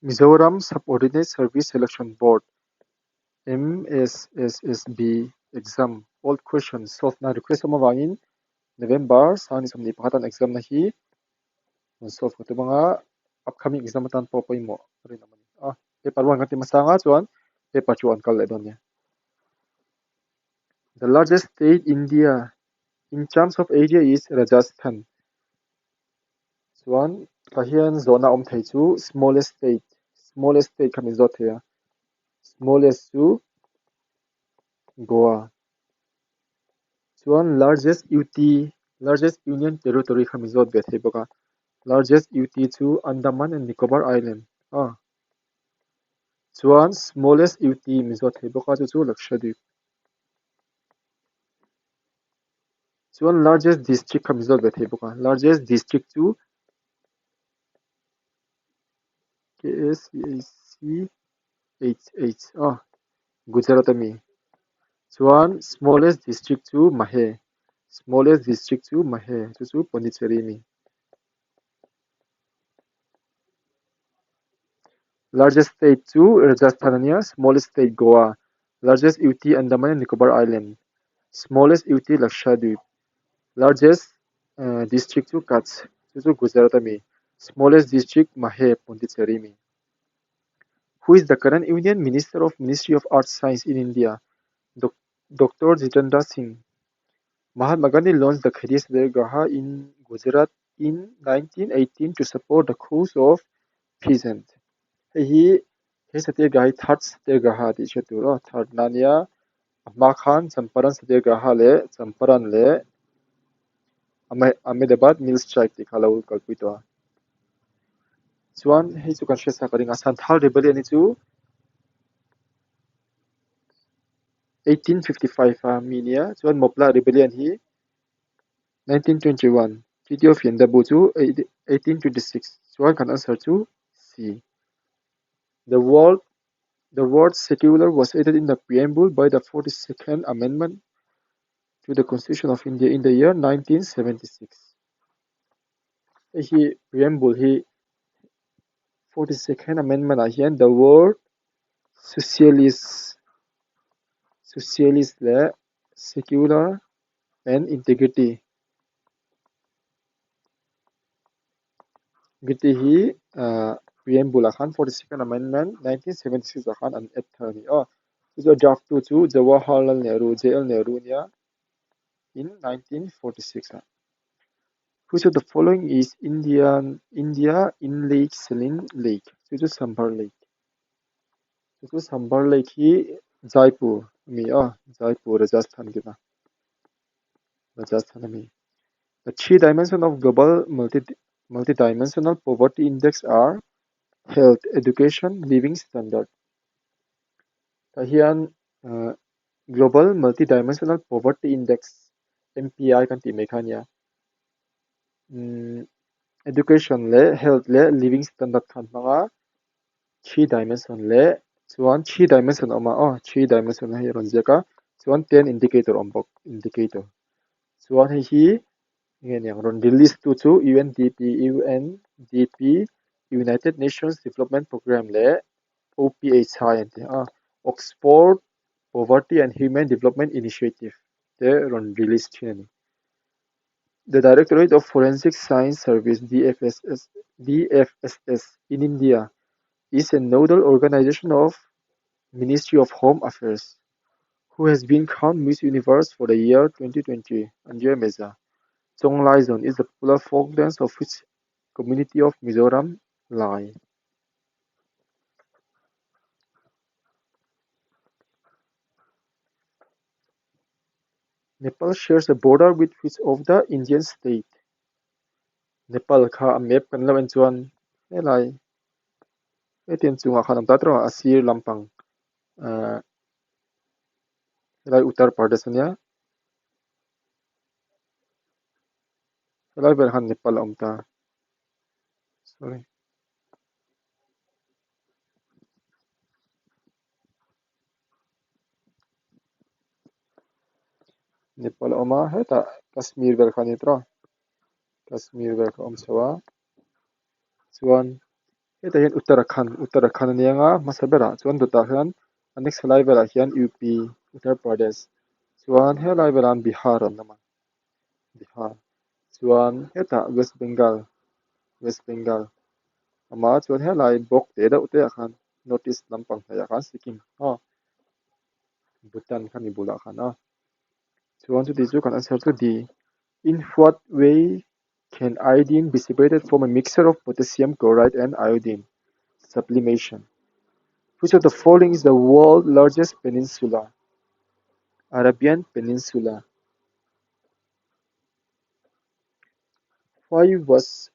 Mizoram Subordinate Service Selection Board MSSSB exam old question solve na request awm avangin November sang ni 21 an exam na hi rawn solve ka tum anga upcoming exam atan pawh pawimawh a rinawm a ni a paper one kan ti hmasa anga chuan paper two an kal leh dawn nia. The largest state India in terms of area is Rajasthan. Chuan tah hian zawhna awm thei chu smallest state smallest state kha min zawt thei a smallest chu Goa chuan largest UT largest union territory kha min zawt ve thei bawk a largest UT chu Andaman and Nicobar Island a chuan smallest UT min zawt thei bawk a chu chu Lakshadweep. Chuan largest district kha min zawt ve thei bawk a largest district chu K A C A C H H a Gujarat a mi chuan smallest district chu Mahe smallest district chu Mahe chu chu Pondicherry a ni. Largest state chu Rajasthan a nia smallest state Goa largest UT Andaman and Nicobar Island smallest UT Lakshadweep largest ah district chu Kutch chu chu Gujarat a mi smallest district Mahe Pondicherry a mi. Who is the current Union Minister of Ministry of Earth Science in India Doctor Jitendra Singh Mahatma Gandhi launched the Khadi Satyagraha in Gujarat in 1918 to support the cause of peasant. Hei hi he Satyagraha hi third Satyagraha tih hriat tur aw third na ania a hma khan Champaran Satyagraha leh Champaran leh Ahmedabad mill strike tih kha a lo kalpui tawh a. Chuan hei chu kan hriat sa ka ring a Santhal rebellion hi chu 1855 a mi nia chuan Moplah rebellion hi 1921 Treaty of Yandabu chu 1826 chuan kan answer chu C. The world the word secular was added in the preamble by the 42nd amendment to the Constitution of India in the year 1976. Hei hi preamble hi 42nd amendment ah hian the word socialist socialist leh secular and integrity integrity hi ahh preamble ah khan 42nd amendment 1976 ah khan an add thar a ni aw chu chu a draft tu chu Jawaharlal Nehru J L Nehru ania in 1946 ah. Which of the following is Indian India in lake saline lake chu chu Sambhar lake chu chu Sambhar lake hi Jaipur a ni a Jaipur Rajasthan te kha Rajasthan a ni. The three dimension of global multi multi dimensional poverty index are health, education, living standard tah hian ahh global multi dimensional poverty index M_P_I kan tih mai kha a nia umm education leh health leh living standard kha an hmang a three dimension leh chuan three dimension a awm a aw three dimension hei a rawn ziak a chuan ten indicator a awm bawk indicator chuan hei hi enge niang rawn release tu chu U_N_D_P U_N_D_P United Nations Development Programme leh O_P_H_I an ti a Oxford Poverty and Human Development Initiative te rawn release thin a ni. The Directorate of Forensic Science Service D_F_S_S D_F_S_S in India is a nodal organization of Ministry of Home Affairs who has been crowned Miss Universe for the year 2020 Andrea Meza. Chawnglaizon is the popular folk dance of which community of Mizoram Lai. Nepal shares a border with which of the Indian state? Nepal kha a map kan lo en chuan helai hetiang chungah khan a awm ta tawh a a sir lampang ahh helai Uttar Pradesh ania helai velah khan Nepal a awm ta sorry. Nepal a awm a hetah Kashmir vel kha a ni tawh a Kashmir vel kha a awm chho a chuan Hetah hian Uttarakhand Uttarakhand a nia nga hmasa berah chuan dawtah hian a next lai velah hian U_P Uttar Pradesh chuan helai velah hian Bihar an awm a Bihar chuan hetah West Bengal West Bengal a awm a chuan helai bawk te deuh te ah khan north east lampang hnaihah khan Sikkim aw Bhutan kha mi bulah khan a chuan chuti chu kan answer chu D in what way can iodine be separated from a mixture of potassium chloride and iodine sublimation which of the following is the world largest peninsula Arabian Peninsula why was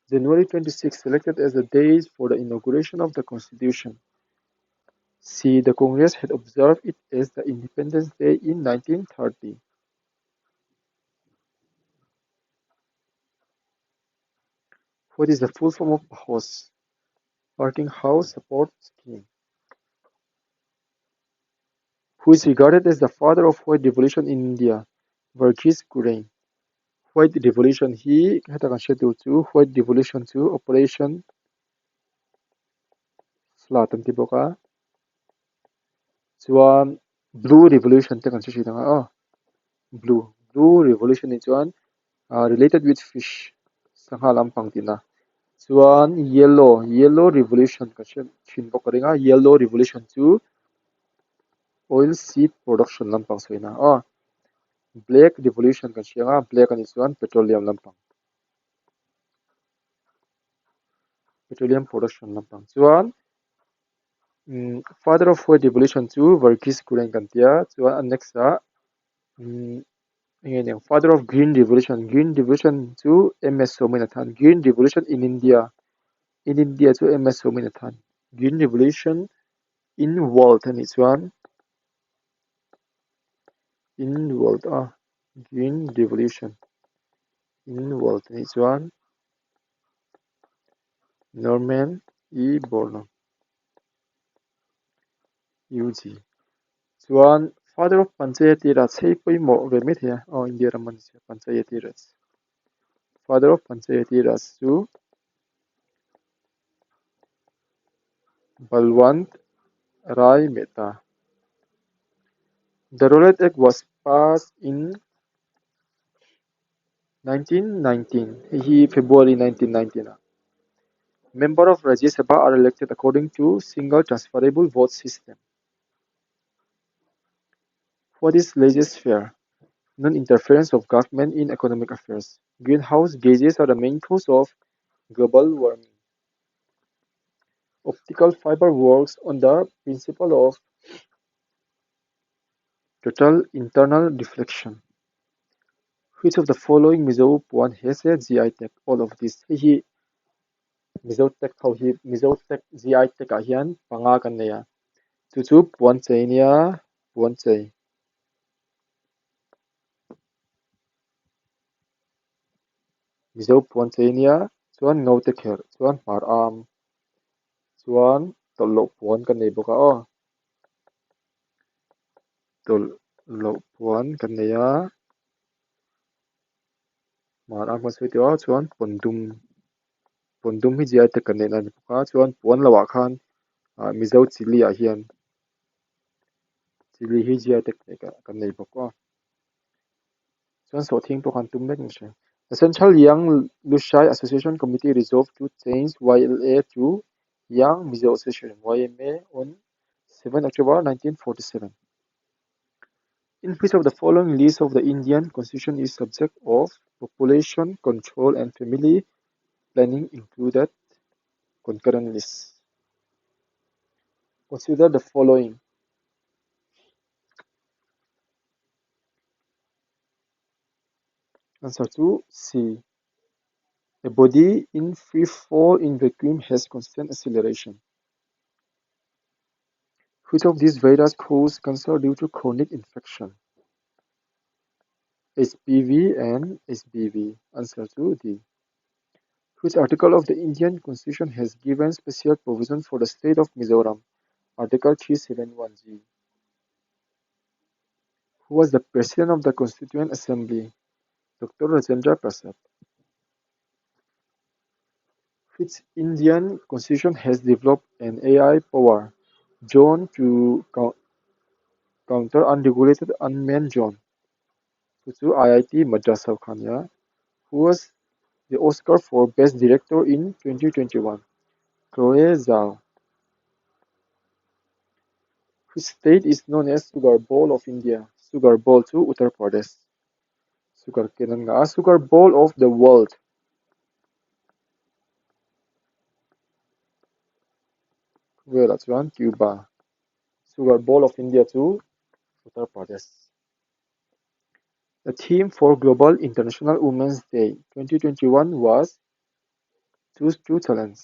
January 26 selected as the day for the inauguration of the constitution C the Congress had observed it as the Independence Day in 1930. What is the full form of PAHOS? Parking House Support Scheme. Who is regarded as the father of White Revolution in India? Varghese Kurien. White Revolution hi heta kan hriat tur chu White Revolution chu Operation Flood an ti bawk a chuan Blue Revolution te kan hre thin ang a aw blue blue revolution nih chuan ah related with fish sangha lampang tihna chuan yellow yellow revolution kan hre thin bawk a ring a yellow revolution chu oil seed production lampang sawina aw black revolution kan hria ang a black anih chuan petroleum lampang petroleum production lampang chuan umm father of white revolution chu Varghese Kurien kan tia chuan a next ah umm eng nge niang father of green revolution green revolution chu M_S Swaminathan green revolution in India in India chu M_S Swaminathan green revolution in world anih chuan in world a green revolution in world anih chuan Norman E Borlaug U_G chuan father of Panchayati Raj hei pawimawh ve mai thei a aw India ram a ni sia Panchayati Raj father of Panchayati Raj chu Balwant Rai Mehta the Rowlatt Act was passed in 1919 hei hi February 1919 ah member of Rajya Sabha are elected according to single transferable vote system. What is laissez-faire? Non-interference of government in economic affairs. Greenhouse gases are the main cause of global warming. Optical fiber works on the principle of total internal reflection. Which of the following Mizo puan has a GI tag? All of these. Hei hi Mizo tag ho hi Mizo tag GI tag ah hian panga kan nei a. Chu chu puan chei nia puan chei. Mizo puan chei nia chuan ngo te kherh chuan hmar am chuan tawlh loh puan kan nei bawk a aw. Tawlh loh puan kan nei a hmar am kan sawi tawh a chuan pawn dum pawn dum hi GI tag kan neihna a ni bawk a chuan puan loh ah khan ah Mizo chilli ah hian chilli hi GI tag kan nei bawk a chuan sawhthing pawh khan tum mek ni hre The Central Young Lushai Association Committee resolved to change YLA to Young Mizo Association YMA on 7 October 1947. In which of the following list of the Indian Constitution is subject of population control and family planning included concurrent list? Consider the following. Answer chu C. A body in free fall in vacuum has constant acceleration. Which of these virus cause cancer due to chronic infection? HPV and HBV. Answer chu D. Which article of the Indian Constitution has given special provision for the state of Mizoram? Article 371G. Who was the president of the Constituent Assembly? Dr. Rajendra Prasad. Which Indian constitution has developed an AI power drone to counter unregulated unmanned drone? Chu chu IIT Madras ho kha ania. Who was the Oscar for Best Director in 2021? Chloe Zhao. Which state is known as Sugar Bowl of India? Sugar Bowl chu Uttar Pradesh. Sugar cane an ngah a, Sugar Bowl of the World. Khawvelah chuan Cuba. Sugar Bowl of India chu Uttar Pradesh. The theme for Global International Women's Day 2021 was Choose to Challenge.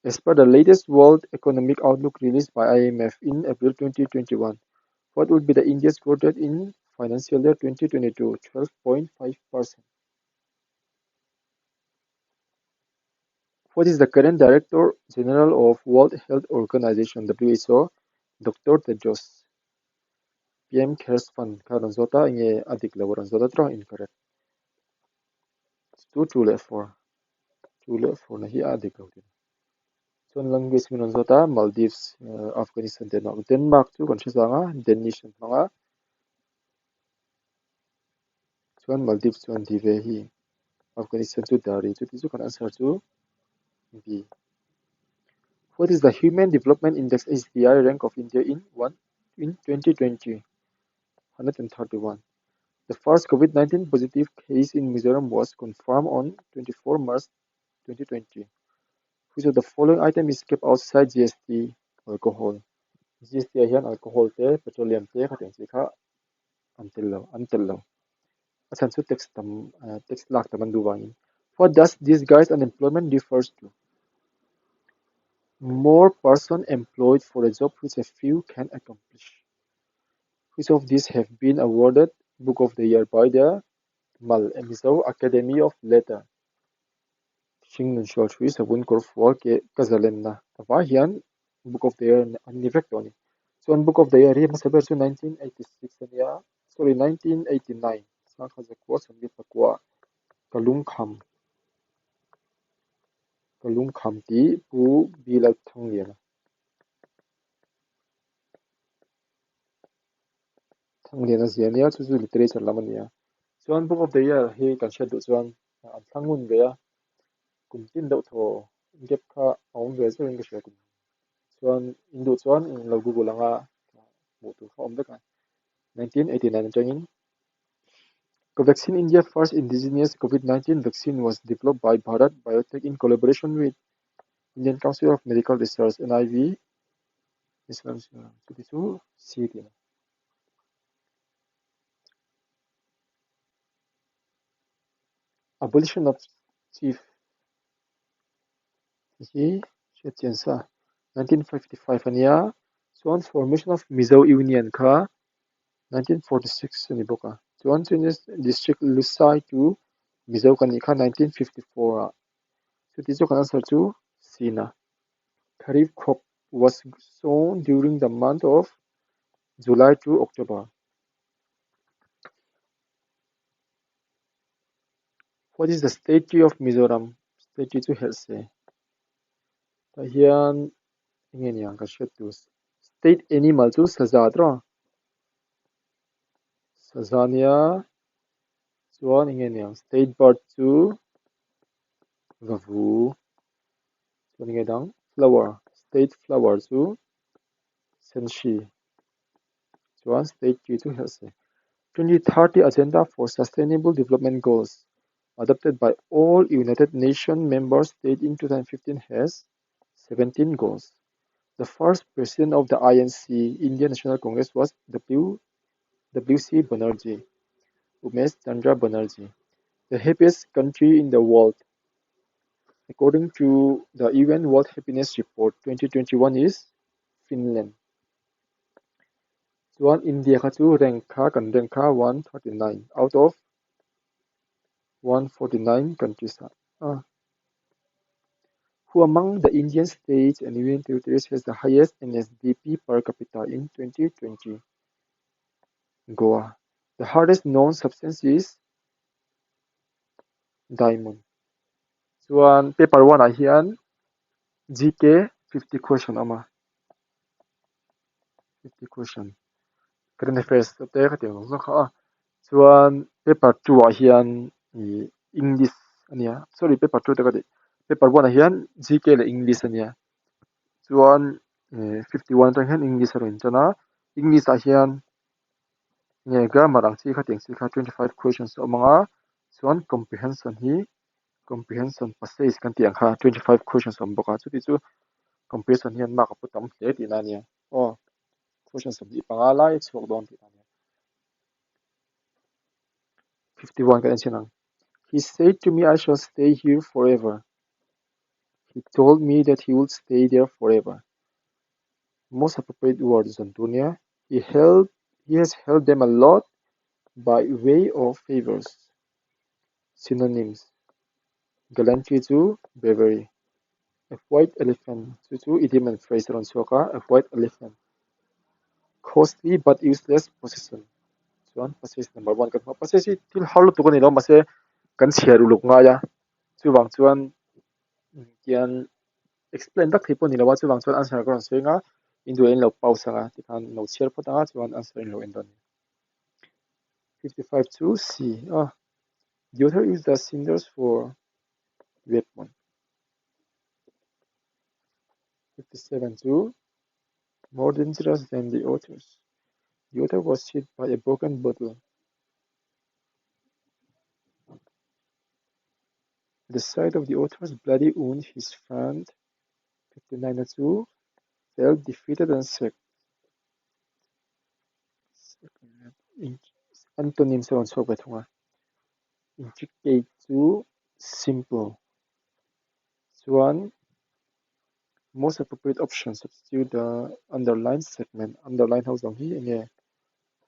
As per the latest World Economic Outlook released by IMF in April 2021, what would be the India's growth rate in financial year 2022? 12.5%. What is the current Director General of World Health Organization WHO? Dr. Tedros. PM CARES Fund kha rawn zawt a, enge a dik lo a rawn zawt a tawh incorrect. Chu 2 leh 4. 2 leh 4 na hi a dik lo tih. Chuan language min rawn zawt a, Maldives, Afghanistan, Denmark. Denmark chu kan hre zang a, Danish an hmang a. Chuan Maldives chuan Dhivehi. Afghanistan chu Dari. Chuti chu kan answer chu B. What is the Human Development Index HDI rank of India in one in 2020? 131. The first COVID-19 positive case in Mizoram was confirmed on 24 March 2020. Which of the following item is kept outside GST? Alcohol. GST ah hian alcohol te, petroleum te khatiang chi kha an tel lo, an tel lo. A chhan chu tax tam tax lak tam an duh vangin. What does disguised unemployment refers to? More person employed for a job which a few can accomplish. Which of these have been awarded Book of the Year by the Mal Mizo Academy of Letter? Hringnun hrual thui savun kawr fual ke ka zalenna avah hian Book of the Year an ni vek tawh a ni. Chuan Book of the Year hi hmasa ber chu 1986 ania sorry 1989 sangkhat zakua sawmli pakua ka lungkham ka lungkham tih Pu Bilal Thangliana Thangliana zia ania chu chu literature lam ania. Chuan Book of the Year hi kan hriat duh chuan an thlang ngun ve a kum tin deuh thaw gap kha a awm ve zeuhin ka hria kum chuan in duh chuan in lo google anga hmuh tur kha awm vek a 1989 atangin Covaxin India first indigenous COVID-19 vaccine was developed by Bharat Biotech in collaboration with Indian Council of Medical Research NIV chuti chu C tihna. Abolition of chief hi hriat chian sa 1955 ania chuan formation of Mizo Union kha 1946 a ni bawk a chuan changes district Lusai to Mizo kan nih kha 1954 ah chuti chu kan answer chu C na. Kharif crop was sown during the month of July to October. What is the state tree of Mizoram? State tree chu herh se. Tah hian enge niang ka hriat tur state animal chu saza tawh a. Saza nia chuan enge niang state bird chu vavu chuan enge dang flower state flower chu senhri chuan state tree chu herh se. 2030 Agenda for Sustainable Development Goals adopted by all United Nations member states in 2015 has 17 goals. The first president of the INC, Indian National Congress, was W. W.C. Banerjee, Umesh Chandra Banerjee. The happiest country in the world, according to the UN World Happiness Report 2021, is Finland. Chuan India kha chu rank kha kan rank kha 139 out of 149 countries ah. Who among the Indian states and union territories has the highest NSDP per capita in 2020? Goa. The hardest known substance is diamond. Chuan paper one ah hian GK 50 question a awm a, 50 question current affairs te ka tih ang zawng kha a. Chuan paper two ah hian ih English a nia sorry paper two te ka tih paper one ah hian GK leh English a nia chuan ih 51 atang hian English a rawn intan a English ah hian nge grammar ang chi kha tih ang chi kha 25 questions a awm ang a chuan comprehension hi comprehension passage kan tih ang kha 25 questions a awm bawk a chuti chu comprehension hian mark a pu tam hle tihna a nia aw question 25 lai a chhuak dawn tihna a nia. 51 kan en chhin ang he said to me I shall stay here forever he told me that he would stay there forever most appropriate word zawn tur nia he help he has helped them a lot by way of favors synonyms gallantry chu bravery a white elephant chu chu idiom and phrase a rawn chhuak a a white elephant costly but useless possession chuan passage number one kan hmu a passage hi thil har lutuk a ni lo mahse kan chhiar uluk ngai a chuvang chuan tian explain vak thei pawh a ni lo a chuvang chuan answer ka rawn sawi ang a in duh in lo pause ang a tikhan in lo chhiar phawt ang a chuan answer in lo en dawn a ni. 55 chu C a the author used the cinders for weapon 57 chu more dangerous than the others the author was hit by a broken bottle the sight of the author's bloody wound his friend 59 na chu felt defeated and sick Antonyms a rawn chhuak ve thung a, intricate chu simple chuan most appropriate option substitute the underline segment underline ho zawng hi enge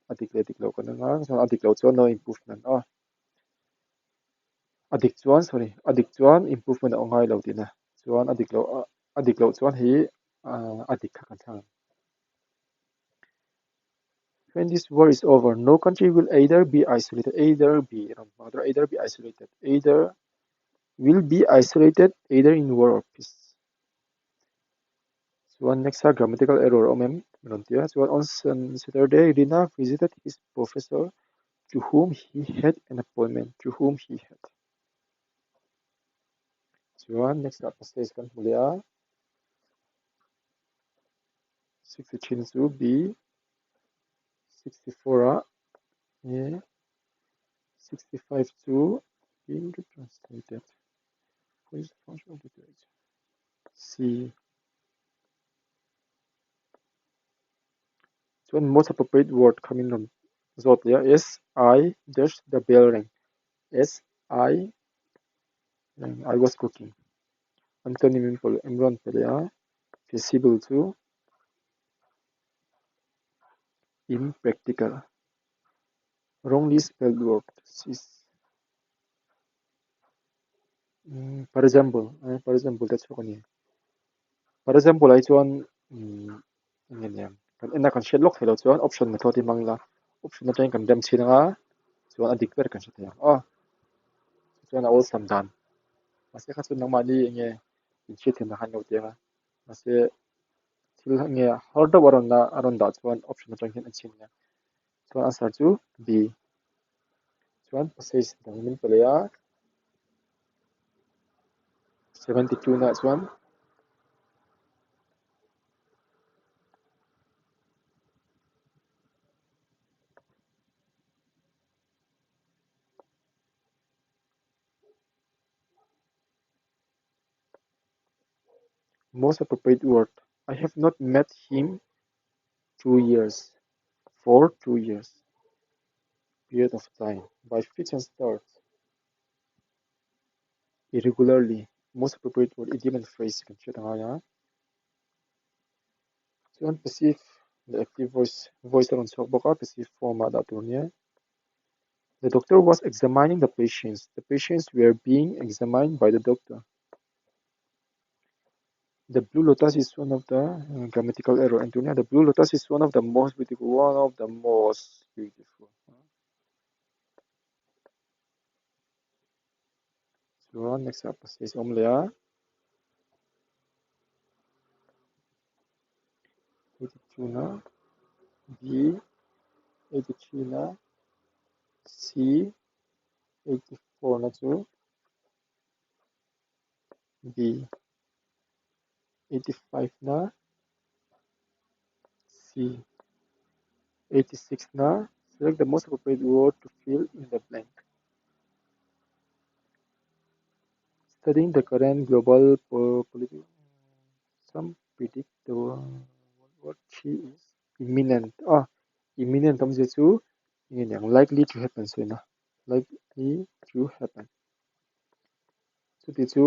a dik leh dik loh kan anga chuan a dik loh chuan no improvement a a dik chuan sorry a dik chuan improvement a awm ngai lo tihna chuan a dik loh a dik loh chuan hei a dik kha kan thlang ang. When this war is over, no country will either be isolated, either be either be isolated, either will be isolated either in war or peace. Chuan next a grammatical error awm em rawn ti a chuan on Saturday Rina visited his professor to whom he had an appointment to whom he had. Chuan next ah passage kan hmu leh a 63 na chu B 64 ah A 65 chu being translated what is the function of literature C chuan most appropriate word kha min rawn zawt leh a S I dash the bell rang S I I was cooking antonym min rawn pe leh a feasible chu impractical wrongly spelled word is for example for example te chhuak a ni for example ah hi chuan eng nge niang kan en a kan hriat lawk theih loh chuan option method hi hmang ila option atangin kan rem chhin anga chuan a dik ber kan hre thei ang aw chuan a awlsam dan mahse kha chuan nangmahni eng nge inhriat theihna kha an lo ti ang a mahse thil nge har deuh a rawn la a rawn dah chuan option atang hian a chhin nia chuan answer chu B chuan passage dang min pe leh a 72 naah chuan Most appropriate word I have not met him 2 years for 2 years period of time by fits and starts irregularly most appropriate word idiom and phrase kan hriat angai a chuan passive leh active voice voice a rawn chhuak bawk a passive form ah dah tur nia the doctor was examining the patients the patients were being examined by the doctor the blue lotus is one of the grammatical error and the blue lotus is one of the most beautiful one of the most beautiful. Chuan next ah passage a awm leh a. 82 na B, 83 na C, 84 na chu B, 85 na C, 86 na select the most appropriate word to fill in the blank. Studying the current global political some predict the World War III is imminent a imminent awmzia chu enge niang likely to happen sawi na likely to happen chuti chu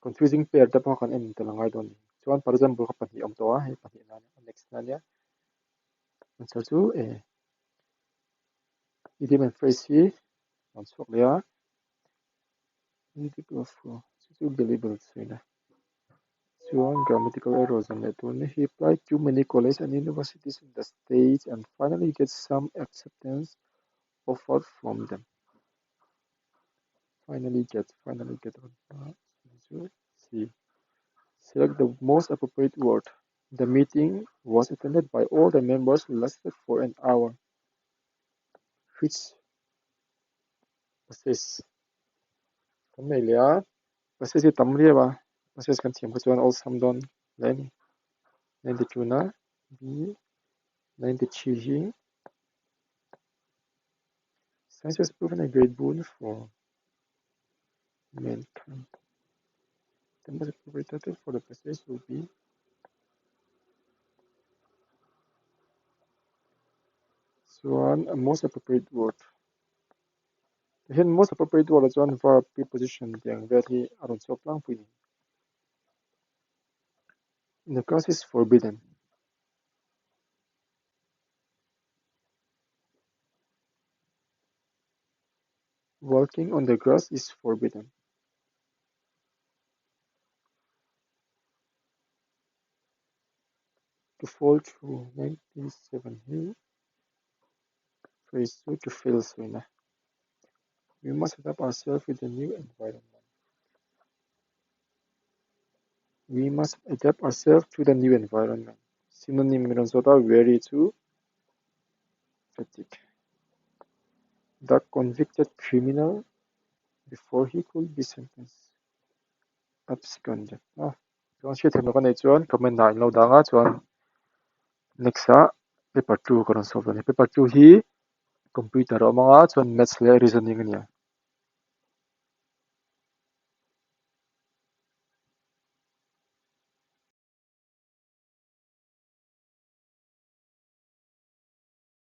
confusing pair te pawh kan en tel angai dawn a ni chuan for example kha pahnih a awm tawh a hei pahnih na ania next na ania answer chu e idiom and phrase hi a rawn chhuak leh a. Chu gullible sawi na chuan grammatical errors an leh tur ni. He applied to many college and universities in the states and finally get some acceptance offer from them. Finally get, finally get chu C. Select the most appropriate word. The meeting was attended by all the members lasted for an hour. Which Passage kan nei leh a, passage hi tam riau a, passage kan thiam kha chuan awlsam dawn hle a ni. 92 na B 93 hi Science has proven a great boon for mankind. The most appropriate title for the passage will be chuan a most appropriate word. Tihian most appropriate word ah chuan verb preposition tih ang vel hi a rawn chhuak tlangpui a ni. The class is forbidden. Walking on the grass is forbidden. To fall through 97 hi phrase chu to fail sawina. We must adapt ourselves with the new environment. We must adapt ourselves to the new environment. Synonym min rawn zawt a, weary chu fatigue. The convicted criminal before he could be sentenced absconded. Ah, chuan hriat theih loh ka neih chuan comment ah in lo dang a chuan next ah paper 2 ka rawn solve dawn a ni. Paper 2 hi computer a awm ang a chuan maths leh reasoning a ni ang.